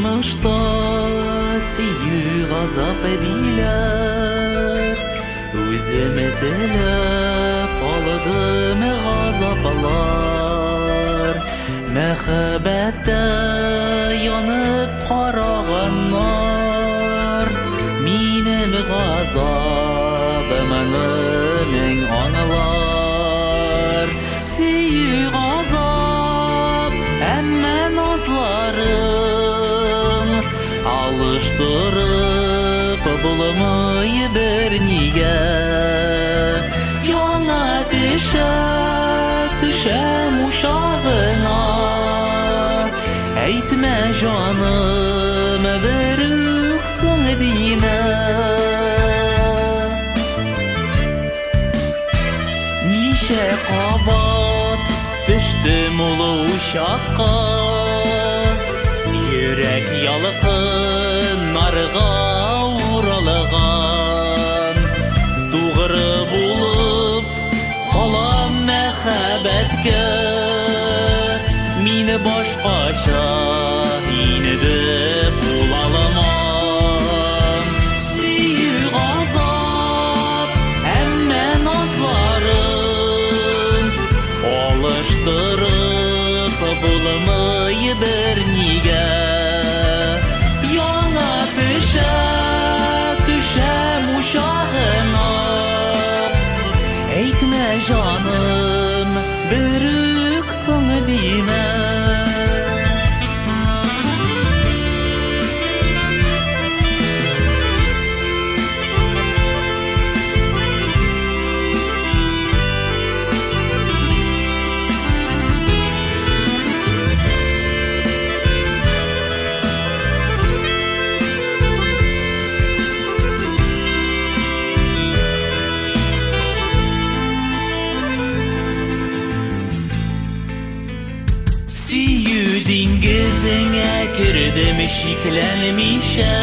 Тормышта сөю газап диләр. Үзем теләп алдым газаплар. Мәхәббәттә янып караганнар минем газабымны мең аңлар. Сөю газап, әмма назларың алыштырып булмый бернигә. Яңа төшә, төшәм учагыңа. Әйтмә, җаным, берүк соң димә. Ничә кабат төштем ул учакка, Йөрәк ялкыннарга уралган. Тугры булып калам мәхәббәткә, Мине башкача инде булалмам. Сөю газап, әмма назларын алыштырып булмый бернигә. Яңа төшә, төшәм учагыңа. Әйтмә, җаным, берүк соң димә. Сөю диңгезеңә кердем шикләнмичә,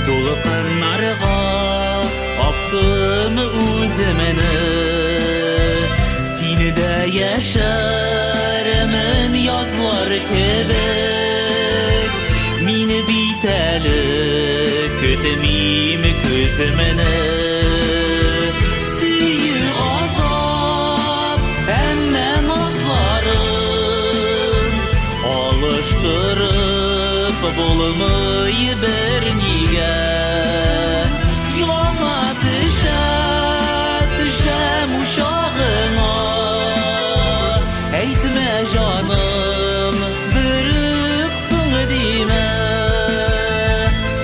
Дулкыннарга аптым үземне. Сине дә яшәрмен язлар кебек, Мине бит әле көтмим көземне. Сөю газап, әмма назларым алыштырып булмый бернигә. Яңа төшә, төшәм учагыңа. Әйтмә, җаным, берүк соң димә.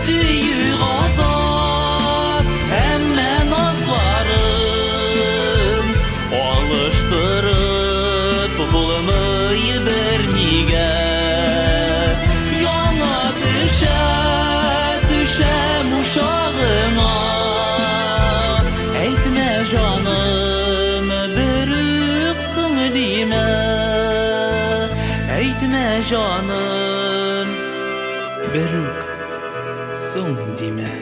Сөю газап, әмма назларым алыштырып булмый бернигә. Яңа төшә, төшәм учагыңа. Әйтмә, җаным, берүк соң димә. Әйтмә, җаным, берүк соң димә.